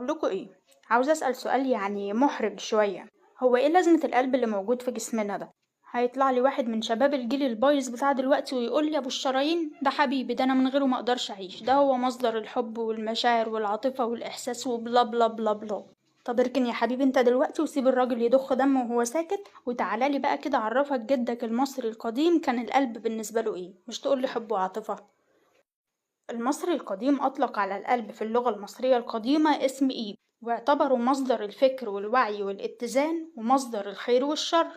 أقول لكم إيه؟ عاوزة أسأل سؤال يعني محرج شوية. هو إيه لازمة القلب اللي موجود في جسمنا ده؟ هيطلع لي واحد من شباب الجيل البايظ بتاع دلوقتي ويقول لي أبو الشرايين ده حبيبي، ده أنا من غيره ما أقدرش أعيش، ده هو مصدر الحب والمشاعر والعاطفة والإحساس وبلا بلا بلا بلا. طب اركن يا حبيبي انت دلوقتي وسيب الراجل يضخ دمه وهو ساكت، وتعالى لي بقى كده عرفك جدك المصري القديم كان القلب بالنسبة له ايه، مش تقول لي حب وعاطفة. المصري القديم أطلق على القلب في اللغة المصرية القديمة اسم إيب، واعتبره مصدر الفكر والوعي والاتزان ومصدر الخير والشر.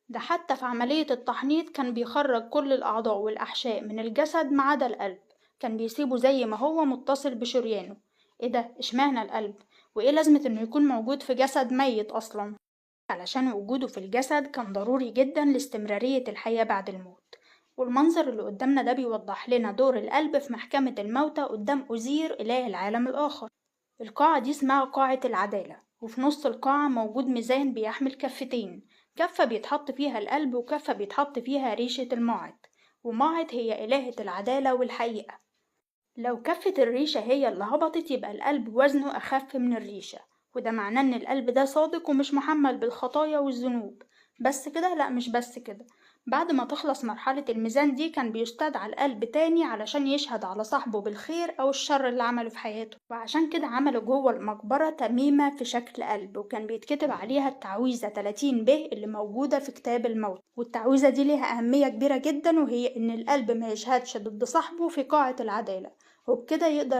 ده حتى في عملية التحنيط كان بيخرج كل الأعضاء والأحشاء من الجسد ما عدا القلب، كان بيسيبه زي ما هو متصل بشريانه. ايه ده؟ اشمعنى القلب؟ وايه لازمة انه يكون موجود في جسد ميت اصلا؟ علشان وجوده في الجسد كان ضروري جدا لاستمرارية الحياة بعد الموت. والمنظر اللي قدامنا ده بيوضح لنا دور القلب في محكمة الموتى قدام أوزير إله العالم الآخر. القاعة دي اسمها قاعة العدالة، وفي نص القاعة موجود ميزان بيحمل كفتين، كفة بيتحط فيها القلب وكفة بيتحط فيها ريشة الماعت، وماعت هي إلهة العدالة والحقيقة. لو كفة الريشة هي اللي هبطت يبقى القلب وزنه أخف من الريشة، وده معناه إن القلب ده صادق ومش محمل بالخطايا والذنوب. بس كده؟ لأ، مش بس كده. بعد ما تخلص مرحلة الميزان دي كان بيستدعى القلب تاني علشان يشهد على صاحبه بالخير أو الشر اللي عمله في حياته، وعشان كده عملوا جوه المقبرة تميمة في شكل قلب، وكان بيتكتب عليها التعويذة 30 ب اللي موجودة في كتاب الموت. والتعويذة دي ليها أهمية كبيرة جدا، وهي إن القلب ما يشهدش ضد صاحبه في قاعة العدالة، وبكده يقدر